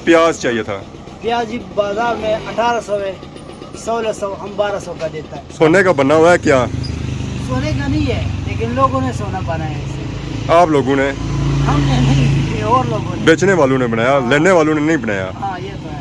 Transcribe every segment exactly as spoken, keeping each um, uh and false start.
پیاز چاہیے تھا۔ پیاز جی بازار میں اٹھارہ سو ہے، سولہ سو، ہم بارہ سو کا دیتا ہے۔ سونے کا بنا ہوا ہے کیا؟ سونے کا نہیں ہے، لیکن لوگوں نے سونا بنایا ہے اسے۔ آپ لوگوں نے؟ ہم نے نہیں، یہ اور لوگوں نے۔ بیچنے والوں نے بنایا، ہاں۔ لینے والوں نے نہیں بنایا۔ ہاں، یہ تو ہے۔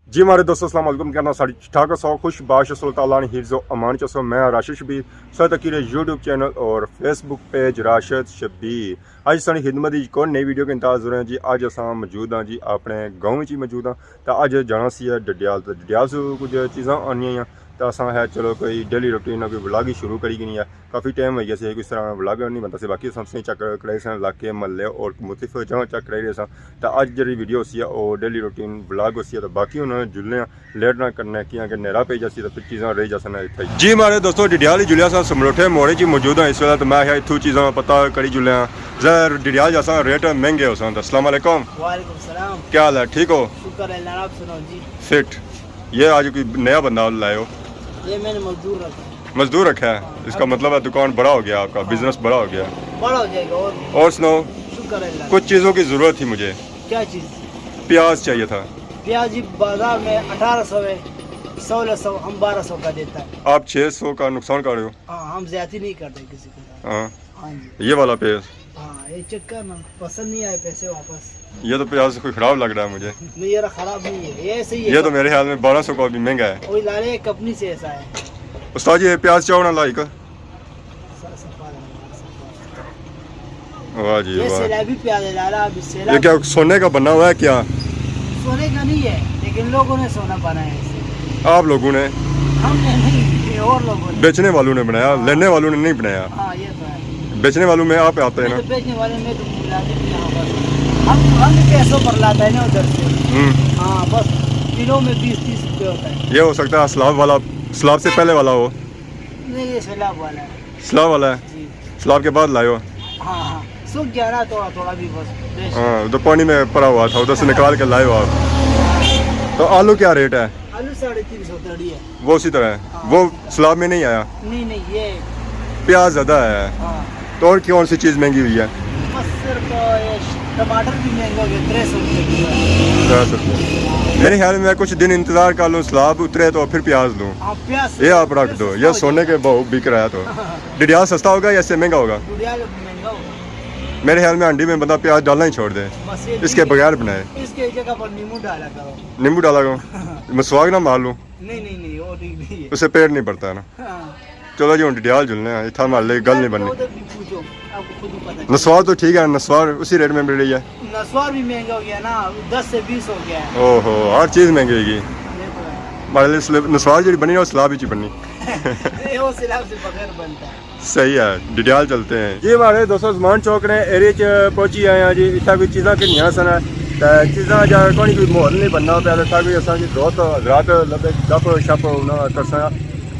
جی ماڑے دوستو، السلام علیکم، کہنا ساڑی ٹھیک ٹھاک ہو سو، خوش باش ہو سو، اللہ تعالیٰ نے حفظ و امان چ ہو سو۔ میں راشد شبیر، سو تکی رہے یوٹیوب چینل اور فیس بک پیج راشد شبیر۔ اج ساڑی خدمت وچ ایک اور نئی ویڈیو کے انتظار ہیں جی۔ اج اساں موجود ہاں جی، اپنے گاؤں وچ ہی موجود ہاں۔ تے اج جانا سی ہے ڈڈیال، تے ڈڈیال سے کچھ چیزاں آنیاں ہیں۔ تے اساں ہے چلو کوئی ڈیلی روٹین نا کوئی ولاگ ہی شروع کری گھنی ہے۔ کافی ٹائم ہوئی گیا سی، کوئی اس طرح ولاگ نہیں بنتا سی۔ باقی اساں تساں چیک کرائی ساں علاقے، محلے اور مختلف جگہ چیک کرائی رہے ساں۔ تے اج جیہڑی ویڈیو سی، او ڈیلی روٹین ولاگ سی۔ تے باقی ہن جلنے آں، لیٹ نہ کرنے، کیاں کہ نیرا پئی جاسی تے پھر چیزاں رہ جاسن اتھے۔ جی ماڑے دوستو، ڈڈیال ہی جلیا ساں، سمروٹھے موڑے چ موجود ہاں اس ویلے۔ تے میں آخیا اتھوں چیزاں پتہ کری جلنے آں۔ ظاہر ڈڈیال جاساں ریٹ مہنگے ہوسن۔ تے السلام علیکم۔ وعلیکم السلام۔ کیا حال ہے؟ ٹھیک ہو؟ شکر ہے اللہ، آپ سناؤ جی۔ فٹ۔ یہ آج کوئی نیا بندہ لائے ہو؟ یہ میں نے مزدور رکھا ہے۔ مزدور رکھا ہے؟ ہاں، اس کا مطلب ہے دکان بڑا ہو گیا آپ کا، ہاں۔ بزنس بڑا ہو گیا۔ بڑا ہو جائے گا اور بھی۔ اور سناؤ؟ شکر ہے اللہ۔ کچھ چیزوں کی ضرورت تھی مجھے۔ کیا چیز؟ پیاز چاہیے تھا۔ پیاز جی بازار میں اٹھارہ سو ہے، سولہ سو، ہم بارہ سو کا دیتا ہے۔ آپ چھ سو کا نقصان کر رہے ہو۔ ہاں، ہم زیادتی نہیں کرتے کسی کے ساتھ۔ ہاں۔ ہاں جی۔ یہ والا پیاز؟ ہاں، یہ چکر نا، پسند نہیں آئے، پیسے واپس۔ یہ تو پیاز کوئی خراب لگ رہا ہے مجھے۔ نہیں، یہ خراب نہیں ہے، یہ ایسے ہی ہے۔ یہ تو میرے خیال میں بارہ سو کا بھی مہنگا ہے۔ وہی لا لے، ایک اپنی سے ایسا ہے۔ استاد جی، یہ پیاز چاہو نا لائک۔ سر، سفا ہے، سفا۔ واہ جی یہ واہ۔ سیلابی پیاز ہے لالا، ابھی سیلاب۔ یہ کیا سونے کا بنا ہوا ہے کیا؟ سونے کا نہیں ہے، لیکن لوگوں نے سونا بنایا ہے اسے۔ آپ لوگوں نے؟ ہم نے نہیں، یہ اور لوگوں نے۔ بیچنے والوں نے بنایا، ہاں۔ لینے والوں نے نہیں بنایا۔ ہاں، یہ تو ہے۔ بیچنے والوں میں آپ آتے ہیں یہ نا؟ تو بیچنے والے میں تو لاتے نہیں یہاں پر۔ ہم، ہم بھی پیسوں پر لاتا ہے نا ادھر سے۔ ہوں۔ ہاں، بس کلو میں بیس تیس روپے ہوتا ہے۔ یہ ہو سکتا ہے سیلاب والا، سیلاب سے پہلے والا ہو۔ نہیں، یہ سیلاب والا ہے۔ سیلاب والا ہے؟ جی۔ سیلاب کے بعد لائے ہو؟ ہاں، ہاں، سوکھ گیا نا تھوڑا تھوڑا بھی بس، بیش۔ ہاں، ادھر پانی میں پڑا ہوا تھا، ادھر سے نکال کے لائے ہو آپ۔ تو آلو کیا ریٹ ہے؟ آلو ساڑھے تین سو تڑی ہے۔ وہ اسی طرح ہے؟ ہاں، وہ اسی طرح۔ سیلاب میں نہیں آیا؟ نہیں، نہیں، یہ پیاز زیادہ آیا ہے۔ ہاں۔ تو اور کون سی چیز مہنگی ہوئی ہے؟ بس صرف یہ ٹماٹر بھی مہنگا ہو گیا، ترے سو روپے کلو ہے۔ ترے سو روپے۔ میرے خیال میں کچھ دن انتظار کر لوں، سیلاب اترے تو پھر پیاز لوں۔ ہاں، پیاز یہ آپ رکھ دو، سستا ہو یہ سونے جائے گا۔ کے بھاؤ بک رہا ہے تو۔ ڈڈیال سستا ہوگا یا اس سے مہنگا ہوگا؟ ڈڈیال مہنگا ہوگا۔ میرے خیال میں ہانڈی میں بندہ پیاز ڈالنا ہی چھوڑ دے، بس یہ اس کے بغیر بنائے۔ اس کی جگہ پر نیمبو ڈالا کرو۔ نیمبو ڈالا کرو؟ میں سواگ نہ مار لوں۔ نہیں، نہیں، نہیں، وہ ٹھیک نہیں ہے۔ اس سے پیٹ نہیں بھرتا ہے نا۔ ہاں۔ چلو جی، ہن ڈڈیال جلنے ہیں، اتھا محلے گل نہیں بننی۔ ادھر بھی پوچھو، آپ کو خود ہی پتہ چلے۔ نسوار تو ٹھیک ہے، نسوار اسی ریٹ میں مل رہی ہے۔ نسوار بھی مہنگا ہو گیا نا، دس سے بیس ہو گیا ہے۔ اوہو، ہر چیز مہنگی ہوئی گئی۔ یہ تو ہے۔ محلے سلب-، نسوار جڑی بنی نا، وہ سیلاب وچ ہی بنی۔ یہ وہ سیلاب سے بغیر بنتا ہے۔ صحیح ہے، ڈڈیال چلتے ہیں جی۔ ہمارے دوستو، زمان چوک نے ایریے چ پہنچی آئے ہیں جی۔ اتھا کوئی چیزاں گھنیاں سن، تے چیزاں جا کوئی، کوئی ماحول نہیں بننا پیا، تے اتھا کوئی اساں کی دوست حضرات لبے، گپ شپ انہاں کرساں۔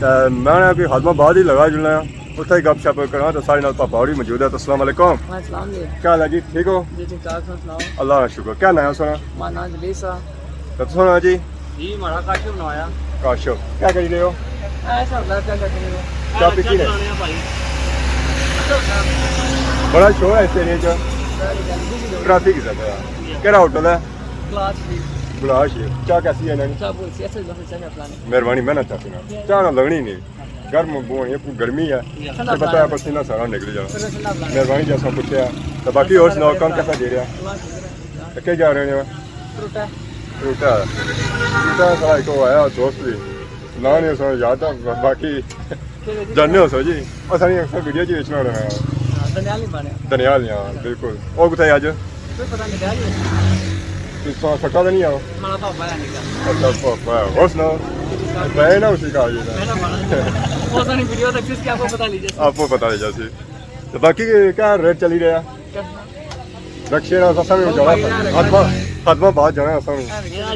تے میں نے کوئی خادم آباد ہی لگا جلنا، اتھا ہی گپ شپ کراں۔ تے ساڑے نال پاپا ہوری موجود ہے۔ تے السلام علیکم۔ وعلیکم السلام جی۔ کیا حال ہے جی؟ ٹھیک ہو؟ جی ٹھیک ٹھاک، تساں سناؤ؟ اللہ کا شکر۔ کیا نام ہے سنا؟ ماڑا ناں جلیل سا۔ تے تساں ناں جی؟ جی، ماڑا کاشف ناں ہویا۔ کاشف، کیا کری رہے ہو؟ اے سر، میں کیا کری رہے ہو؟ چاء پیتی نے؟ بڑا شور ہے اس ایریے چ۔ ٹریفک زیادہ ہے۔ کیڑا ہوٹل ہے؟ گلاس شریف۔ چاء کیسی ہے انہاں نی؟ چاء بہت اچھی ہے، اصل بس چاء پلانے۔ مہربانی، میں نہ چاء پینا۔ چاء نہ لگنی نہیں۔ گرم بہت ہے، گرمی ہے۔ تے پتہ ہے پسینہ سارا نکلی جانا۔ مہربانی جی، اساں پچھیا۔ تے باقی اور سناؤ، کم کیسا جا رہا؟ تے کیا جا رہے ہو؟ فروٹا۔ فروٹا۔ فروٹا سارا ایک آیا دوست بھی۔ ناں نہیں سنو یاد ہے، باقی جاننے ہو سو جی۔ او ساری اکثر ویڈیو جی وچ نہ رہنا۔ ہاں، دنیال نہیں بنے۔ دنیال نہیں، ہاں، بالکل۔ او کتھے اج؟ کوئی پتہ نہیں، دنیال ہی ہونا۔ تساں سکا تے نہیں آؤ؟ ماڑا پاپا ہے نکا۔ اچھا، پاپا ہے۔ اور سناؤ؟ بھائی نہ اسی کا آ جائے۔ میں نہ بنا۔ او ساری ویڈیو تک جس کی آپ کو پتہ لگ جائے۔ آپ کو پتہ لگ جائے۔ تے باقی کیا ریٹ چلی رہا؟ رکشے نال اساں وی جانا، خادم، خادم آباد جانا اساں وی۔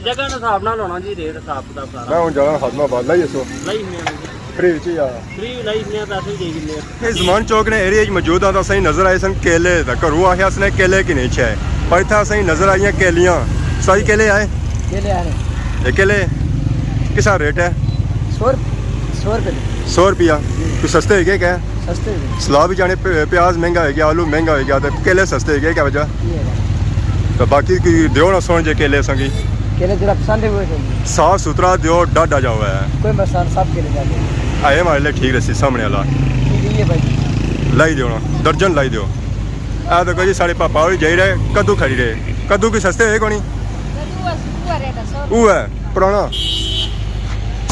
جگہ نا حساب نال ہونا جی، ریٹ حساب کتاب سارا۔ میں ہن جانا خادم آباد، لائیے سو۔ لائینے آں۔ فری وچ یا؟ فری لائینے آں، پیسے وی دے گھننے آں۔ اے زمان چوک نے ایریے وچ موجود آں تاں اساں نظر آئے سن کیلے، تاں گھروں آخیا اس نے کیلے کی نہیں چھ، پر اتھا اساں نظر آئیاں کیلیاں۔ ساری کیلے آئے؟ کیلے آ رہے۔ اے کیلے کسا ریٹ ہے؟ سو روپ-، سو روپے۔ سو روپیہ؟ جی۔ کوئی سستے ہوئی گئے کیا؟ سستے ہوئے۔ سلاب ہی جانے، پ-، پیاز مہنگا ہوئی گیا، آلو مہنگا ہوئی گیا، تے کیلے سستے ہوئی گئے، کیا وجہ؟ یہ ہے۔ تے باقی کوئی دیو نہ سن جے کیلے اساں کی۔ کیلے جڑا پسند ہے وہ ہے۔ صاف ستھرا دیو، ڈاڈا جا ہوا ہے۔ کوئی مسئلہ نہیں، سب کیلے جاتے ہیں۔ اے ہمارے لیے ٹھیک رہسی سامنے والا۔ ٹھیک ہے، یہ بھائی۔ لائی دیو نا، درجن لائی دیو۔ اے دیکھو جی، ساڑے پاپا ہوری جائی رہے، کدو کھڑی رہے۔ کدو کی سستے ہوئے کونی؟ کدو اس-، وہ ریٹ ہے، سو۔ وہ ہے، پرانا۔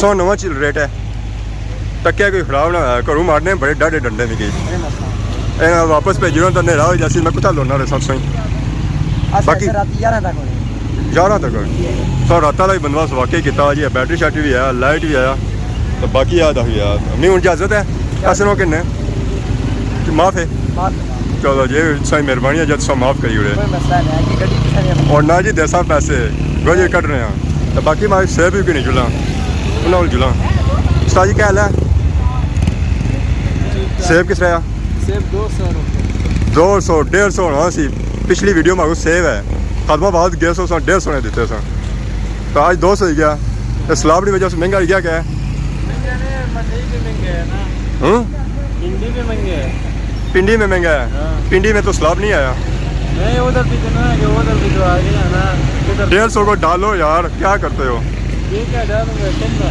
سو نواں چل ریٹ ہے۔ تکیا کوئی خراب نہ ہویا، گھروں مارنے بڑے ڈاڈے ڈنڈے مکی۔ اے واپس بھیجی رہا تو نیرا ہو جاسی، میں کتھا لونا رہے سب سوئی۔ اچھا، باقی اچھا، رات گیارہ تک ہونے۔ گیارہ تک؟ سو رات والا بھی بندوبست واقعی کیتا جی، بیٹری شیٹری بھی ہے، لائٹ بھی آیا، تو باقی یاد آ گیا۔ امی ہن اجازت ہے، پیسے نو کنے؟ معاف ہے؟ معاف ہے۔ چلو جی، ساری مہربانی ہے جب تساں معاف کری اوڑے۔ کوئی مسئلہ نہیں، اگے گڈی پچھاڑی ہے۔ اور نہ جی دیساں پیسے، گوجے کٹ رہے ہیں۔ تو باقی مارے سیب بھی نہیں جلا، انہاں کول جلا۔ استاد جی کیا حال ہے؟ سیب کس طرح؟ سیب دو سو روپے۔ دو سو، ڈیڑھ سو ہونا سی۔ پچھلی ویڈیو مارو سیب ہے، خاتمہ بعد گئے سو، سو ڈیڑھ سو نے دیتے سن۔ تو آج دو سو ہی گیا۔ اس سلاب کی وجہ سے مہنگا ہو گیا کیا ہے؟ مہنگا نہیں، مٹھائی بھی مہنگا ہے نا۔ ہوں؟ پنڈی بھی مہنگا ہے۔ پنڈی میں مہنگا ہے؟ ہاں۔ پنڈی میں تو سلاب نہیں آیا۔ نہیں، ادھر بھی تو نہ آ گیا، ادھر بھی تو آ گیا نا۔ ادھر ڈیڑھ سو کو ڈالو یار، کیا کرتے ہو؟ ٹھیک ہے، ڈال دوں گا، کتنا؟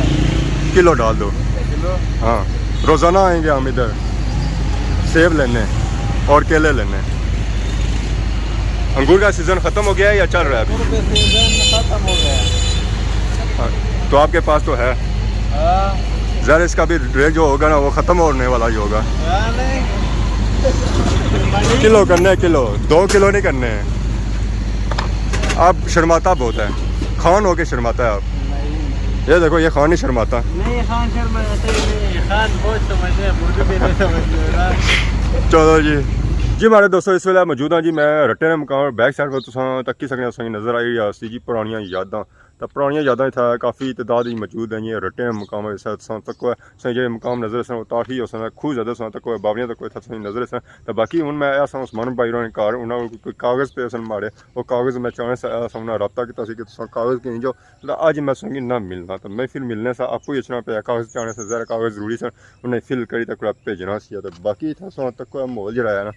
کلو ڈال دو۔ کلو؟ ہاں، روزانہ آئیں گے ہم ادھر سیب لینے اور کیلے لینے۔ انگور کا سیزن ختم ہو گیا ہے یا چل رہا ہے ابھی؟ انگور کا سیزن ختم ہو گیا ہے۔ ہاں، تو آپ کے پاس تو ہے۔ ہاں۔ ظاہر ہے اس کا بھی ریٹ جو ہوگا نا، وہ ختم ہونے والا ہی ہوگا۔ ہاں، نہیں۔ کلو کرنے، کلو، دو کلو نہیں کرنے۔ آپ شرماتا بہت ہے، خان ہو کے شرماتا ہے آپ۔ نہیں۔ یہ دیکھو، یہ خان نہیں شرماتا۔ نہیں، خان شرماتا ہی نہیں، خان بہت سمجھتے ہیں، اردو بھی نہیں سمجھتے نا۔ چلو جی۔ جی ہمارے دوستو، اس ویلے موجود ہاں جی میں رٹے نے مقام بیک سائیڈ پر، تساں تکی سکنے ہو، تساں کی نظر آئی رہی سی جی پرانیاں یاداں۔ تاں پرانیاں یاداں اتھا کافی تعداد وچ موجود ہیں، یہ رٹے نے مقام ہے، تساں تکو ہے، تساں جیہڑے مقام نظر اسن، وہ تاخی ہوسن، کھوہ زیادہ سن تکو ہے، باولیاں تکو اتھا تساں نظر اسن۔ تاں باقی ہن میں آیا ساں عثمان بھائی ہوراں نے گھر، انہاں کول کوئی کاغذ پے سن ماڑے، وہ کاغذ میں چانے سا آیا ساں، انہاں رابطہ کیتا سی کہ تساں کاغذ گھنی جاؤ۔ تے اج میں سنگی نہ ملنا، تے میں فل ملنے سا، آپو ہی اچھنا پیا، کاغذ چانے سا، ظاہر کاغذ ضروری سن، انہیں فل کری تے کڑا بھیجنا سی۔ تے باقی اتھا ساں تکو ہے ماحول جیہڑا ہے نا،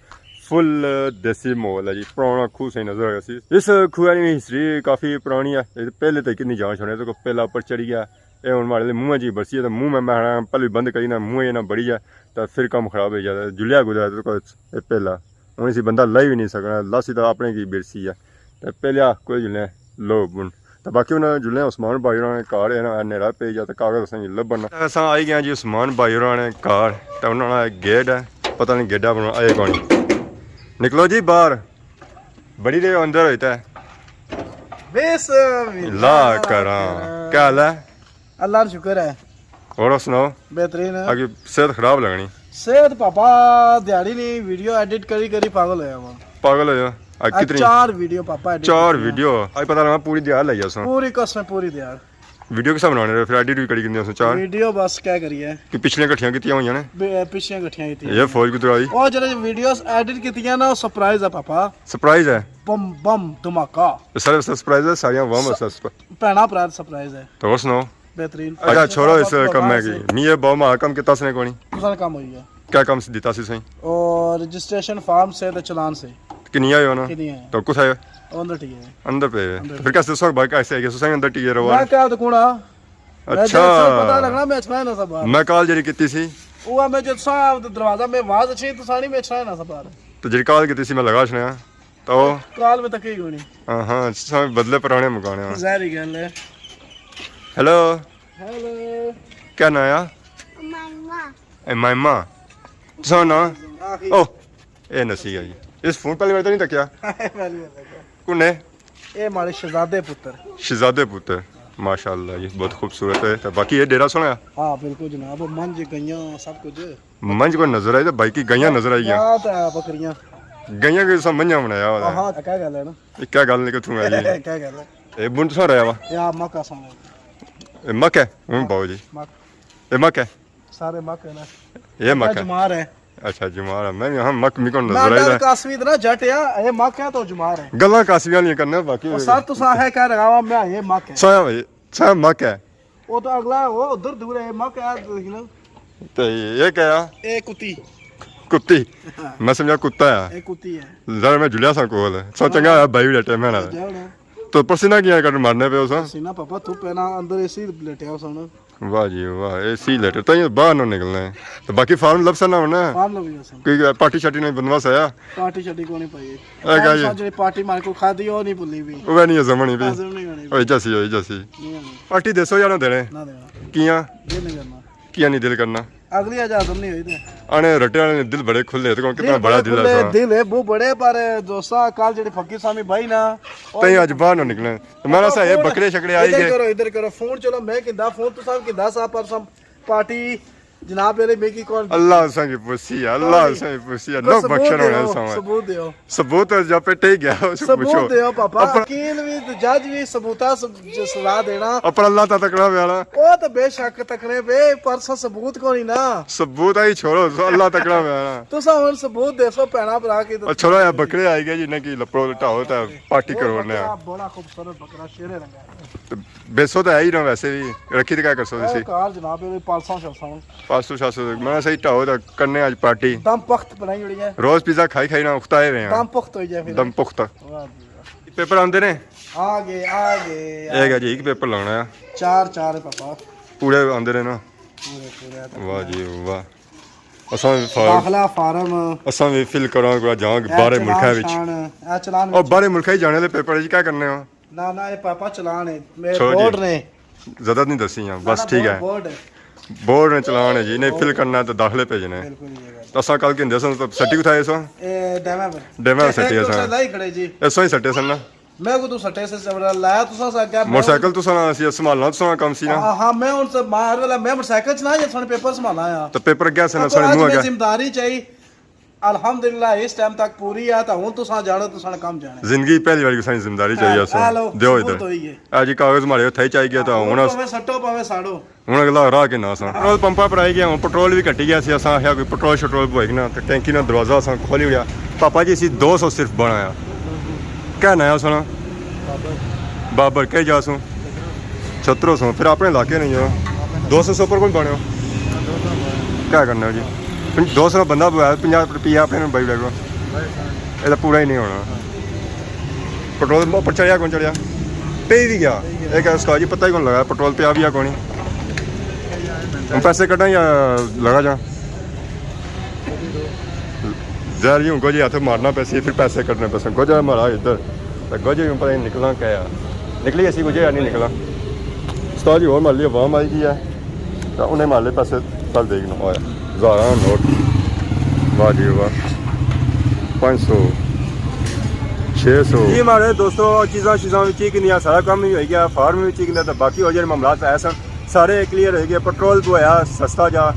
فل دیسی ماحول ہے جی، پرانا کھوہ سہی نظر آیا سی۔ اس کھوہ نی ہسٹری کافی پرانی ہے، اے پہلے تے کتنی جان چھوڑے، تے کوئی پہلا اوپر چڑھی گیا، اے ہن ماڑے منہ جی برسی ہے، تے منہ میں، میں پہلے بند کری نا، منہ یہ نہ بڑی جائے، تے پھر کم خراب ہو جائے، جلیا گزرا تے کوئی اے پہلا۔ ہن اسی بندہ لائی وی نہیں سکنا، لاسی تاں اپنے کی برسی ہے۔ تے پہلیا کوئی جلنے لو بن۔ تے باقی انہاں جلنے عثمان بھائی ہوراں نے گھر ہے نا، نیڑا پئی جا تے کاغذ اساں کی لبھن۔ اساں آئی گئے جی عثمان بھائی ہوراں نے گھر، تے انہاں نا گیٹ ہے، پتہ نہیں گیٹا پر آئے کون۔ نکلو جی باہر، بڑی دیر اندر ہوئی تے۔ بسم اللہ اللہ کراں۔ کیا حال ہے؟ اللہ کا شکر ہے۔ اور سناؤ؟ بہترین ہے۔ اگے صحت خراب لگنی۔ صحت پاپا، دیہاڑی نہیں، ویڈیو ایڈٹ کری کری پاگل ہویا ہوا۔ پاگل ہویا؟ اج اج کتنی؟ چار ویڈیو پاپا ایڈٹ چار کیتیاں۔ ویڈیو؟ اج پتہ لگا پوری دیہاڑ لائی اساں۔ پوری قسم پوری دیہاڑ۔ ویڈیو کسا بنانے رہے؟ پھر ایڈٹ بھی کری کنے اساں چار۔ ویڈیو بس کیا کریے؟ کہ پچھلیاں کٹھیاں کیتیاں ہوئیاں نے؟ ب-، پچھلیاں کٹھیاں کیتیاں۔ یہ فوج کدھر آئی؟ او جڑے ویڈیوز ایڈٹ کیتیاں نا، او سرپرائز ہے پاپا۔ سرپرائز ہے؟ بم بم دھماکا۔ یہ سارے سرپرائز ہے، ساریاں وام سرپرائز۔ بھیناں بھرا سرپرائز ہے۔ تو اور سناؤ؟ بہترین۔ اچھا، چھوڑو اس کم میں کی۔ نہیں، یہ بہت مہا کم کیتا اس نے کونی۔ تساں کم ہوئی گیا۔ کیا کم دیتا سی سائیں؟ اور رجسٹریشن فارم سے تے چلان سے۔ کنی آئے ہو نا؟ کنی آئے۔ تو کس آئے ہو؟ اندر ٹی ہے۔ اندر پہ ہے۔ اندر۔ تو پھر کیسے سو بھائی کیسے آئے گئے؟ سو سائیں اندر ٹی ہے رو میں کیا تو کونا؟ اچھا۔ میں جب سب پتہ لگنا، میں اچھنا نہ سب۔ میں کال جڑی کیتی سی۔ وہ میں جو سا دروازہ میں آواز اچھی تو سانی میں اچھنا نہ سب۔ تو جڑی کال کیتی سی میں لگا چھڑیا۔ تو کال میں تکی کوئی نہیں۔ ہاں، ہاں، سب بدلے پرانے مکانے ہاں۔ ظاہری گل ہے۔ ہیلو۔ ہیلو۔ کیا ناں ہے؟ امائمہ۔ امائمہ۔ تساں ناں؟ آخر۔ او، اے نسی گئی۔ اس فون پہلی بار تو نہیں تکیا؟ پہلی بار تکیا۔ کون ہے؟ اے ماڑے شہزادے پتر۔ شہزادے پتر۔ ماشاءاللہ، یہ بہت خوبصورت ہے۔ تو باقی یہ ڈیرہ سونا ہے؟ ہاں، بالکل جناب، منج گئیاں سب کچھ۔ منج کوئی نظر آئی تے باقی گائیاں نظر آئی گیاں۔ گاں تے بکریاں۔ گائیاں کے تساں منجاں بنایا ہوا ہے۔ ہاں، کیا گل ہے نا؟ یہ کیا گل نکل تھوں آئی ہے؟ کیا گل ہے؟ اے بن تساں رہیا وا؟ یا مکہ ساں۔ اے مکہ ہے؟ ہوں باؤ جی۔ مکہ۔ اے مکہ ہے؟ سارے مکہ ہے نا۔ یہ مکہ ہے۔ جمار ہے۔ اچھا، جمار ہے۔ میں یہاں مک میکو نظر آئی ڈر ہے۔ کاسوی اتنا جٹ ہے، اے مکہ ہے تو جمار ہے۔ گلاں کاسوی والیاں کرنا باقی۔ اور سر تساں ہے کہہ رہا وا میں یہ مکہ ہے۔ سایا بھائی، سایا مکہ ہے۔ وہ تو اگلا، وہ ادھر دور ہے، ماں کیا دیکھنا۔ تے یہ کیا؟ اے کتی۔ کتی؟ میں سمجھا کتا ہے۔ اے کتی ہے۔ ذرا میں جلیا سا کول۔ سو چنگا ہے بھائی بیٹھے میں نال۔ جاؤ نا۔ تو پسینہ کیا کر مارنے پے ہو سا؟ پسینہ پاپا، تو پہنا اندر اے سی لیٹیا ہو سا نا۔ واہ جی واہ، اے سی لیٹر تاں باہر نہ نکلنا ہے۔ تو باقی فارم لبسا نہ ہونا۔ فارم لبی جاسا۔ کوئی پارٹی شارٹی نہیں بندوبست آیا؟ پارٹی شارٹی کو نہیں پائی۔ اے گا جی۔ جڑی پارٹی مارے کو کھا دی، او نہیں بھلی بھی۔ وہ نہیں زمانی بھی۔ ہضم نہیں ہونی۔ اوئی جاسی، اوئی جاسی۔ نہیں ہونی۔ پارٹی دے سو یا نہ دینے؟ نہ دینا۔ کیاں؟ دل نہیں کرنا۔ کیاں نہیں دل کرنا؟ اگلی اج ہضم نہیں ہوئی تے۔ آنے رٹے والے نے دل بڑے کھلے، تے کون کتنا دل بڑا بڑے دل ہے کھلے، سا۔ دل ہے بہت بڑے، پر دوستا کل جڑی فقیر سامی بھائی نا، او تئیں اج باہر نہ نکلے۔ تے میں نہ سا، اے فون بکرے شکرے آئی ادھر گئے۔ کرو، ادھر کرو، فون چلو، میں کیندا فون، تساں کیندا سا، پر سم پارٹی جناب میرے میں کی کون؟ اللہ اساں کی پوچھی ہے، اللہ اساں کی پوچھی ہے، نو ثبوت بخشن ہونا دیو، ساواں۔ ثبوت دیو۔ ثبوت ہے جا پٹے گیا، اس کو پوچھو۔ ثبوت دیو پاپا، اپنا وکیل بھی تے جج بھی ثبوتا سب-، جو سزا دینا۔ اپنا اللہ تا تکڑا پیارا۔ او تو بے شک تکڑے بے، پر سا ثبوت کو نہیں نا۔ ثبوت آئی چھوڑو، سو اللہ تکڑا پیارا۔ تساں ہن ثبوت دیسو بھینا بھرا کی۔ او چھوڑو یار، بکرے آئی گئے جی، انہاں کی لپڑو لٹاؤ تے پارٹی او کرونے بکرا آ۔ بڑا خوبصورت بکرا، شیر رنگا ہے۔ تے بیسو تے ہے ہی نہ ویسے بھی، رکھی تے کیا کرسو اے تسی؟ کار جناب، اے پالساں شالساں۔ پالسو شالسو، میں صحیح ٹاؤ تے کرنے اج پارٹی۔ دم پخت بنائی ہوئی ہے۔ روز پیزا کھائی کھائی نا اختا ہے رہے ہیں۔ دم پخت ہوئی جائے پھر۔ دم پخت۔ واہ جی واہ۔ پیپر آندے نے؟ آ گئے، آ گئے۔ اے گا جی، ایک پیپر لگنا ہے۔ چار، چار ہے پاپا۔ پورے آندے نے نا؟ پورے، پورے آندے واہ نے۔ جی واہ۔ اساں بھی فارم، داخلہ فارم۔ اساں بھی فل کراں، کوئی جاں اے باہر چلان ملکاں وچ۔ شان، اے چلان او وچ۔ باہر ملکاں ہی جانے دے پیپر جی کیا کرنے ہو؟ نہ، نہ، اے پاپا چلان ہے۔ میرے چھوڑو جی۔ بورڈ نے۔ زیادہ نہیں دسی ہاں، بس نہ، ٹھیک نہ، ہے۔ بورڈ ہے۔ بورڈ نے چلان ہے جی، نہیں فل کرنا تو داخلے بھیجنے۔ بالکل یہ گل۔ تو اساں کل کہندے سن تو سٹی کتھا ہے سو؟ اے ڈیمے پر۔ ڈیمے پر سٹی ہے سو۔ سٹی ہے سن۔ اے سو ہی سٹی ہے سن نا۔ میں کو تو سٹے سے چبڑا لایا، تساں سا کیا موٹر سائیکل تساں نا سی، سنبھالنا تساں نا کم سی نا۔ ہاں، ہاں، میں ہن سے مار والا، میں موٹر سائیکل چلایا، سانے پیپر سنبھالنا آ۔ تو پیپر کیا سن، سانے منہ کیا؟ ذمہ داری چاہیے۔ الحمدللہ اس ٹائم تک پوری آ، تا ہن تساں جانو، تساں نا کم جانا۔ زندگی پہلی واری ساں ذمہ داری چاہیے۔ اے لو، دیو ادھر۔ اے جی کاغذ مارے اتھے ہی چاہیے گیا، تا ہن اس پاوے سٹو، پاوے ساڑو۔ ہن اگلا راہ کے نہ سا۔ پٹرول پمپا پر آئی گیا، ہن پٹرول بھی گھٹی گیا سی، اساں آخیا کوئی پٹرول شٹرول پوئی نا، تے ٹینکی نا دروازہ اساں کھولی اڑیا۔ پاپا جی سی دو سو صرف بنایا۔ کیا نیا سنا؟ بابر۔ بابر، کہہ جا سوں؟ چھترو سوں، پھر اپنے علاقے نہیں ہو۔ دو سو سے اوپر کون بنے ہو؟ کیا کرنا ہو جی؟ دو سو بندہ بوایا، پنجاہ روپیہ اپنے بھائی لگو۔ یہ تو پورا ہی نہیں ہونا۔ پٹرول اوپر چڑھیا کون چڑھیا؟ پی بھی گیا۔ ایک استاد جی پتہ ہی کون لگا، پٹرول پیا بھی یا کون ہی۔ ہم پیسے کٹاں یا لگا جاں؟ ظاہر ہی ہوں گوجے ہتھ مارنا پیسی، پھر پیسے کٹنے پیسے۔ گوجا مارا ادھر، تے گوجے ہوں پتہ نہیں نکلاں کیا ہے۔ نکلی اسی گوجے یا نہیں نکلاں۔ استاد جی اور مالی عوام آئی گئی ہے، تے انہیں مالے پیسے کل دے گنا ہویا۔ ہزاراں نوٹ۔ واہ جی واہ۔ پانچ سو، چھ سو۔ جی ماڑے دوستو، چیزاں، چیزاں وچ ہی کنیاں، سارا کم ہی ہوئی گیا، فارم وچ ہی کنیاں، تے باقی ہو جائے معاملات ایسا۔ سارے کلیئر ہوئی گئے۔ پٹرول بوایا سستا جا،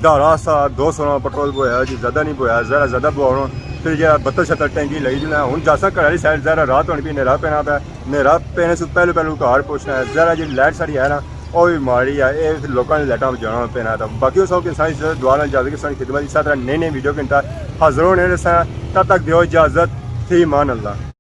دھارا سا دو سو نا پٹرول بوایا جی، زیادہ نہیں بوایا، ذرا زیادہ بوانا۔ پھر جا بتل شتل ٹینکی لگی جنا، ہن جاساں گھر والی سائڈ، ذرا رات ہونی پی، نیرا پینا پیا، نیرا پینے سے پہلو پہلو گھر پہنچنا ہے۔ ذرا جی لائٹ ساری ہے نا، او بھی ماڑی ہے، اے پھر لوکاں نے لائٹاں بجانا پینا ہے۔ تو باقی اس وقت انسان اس دعا نال اجازت کہ ساڑی خدمت وچ اس طرح نئی نئی ویڈیو کنتا حاضر ہونے رہساں۔ تب تک دیو اجازت، فی امان اللہ۔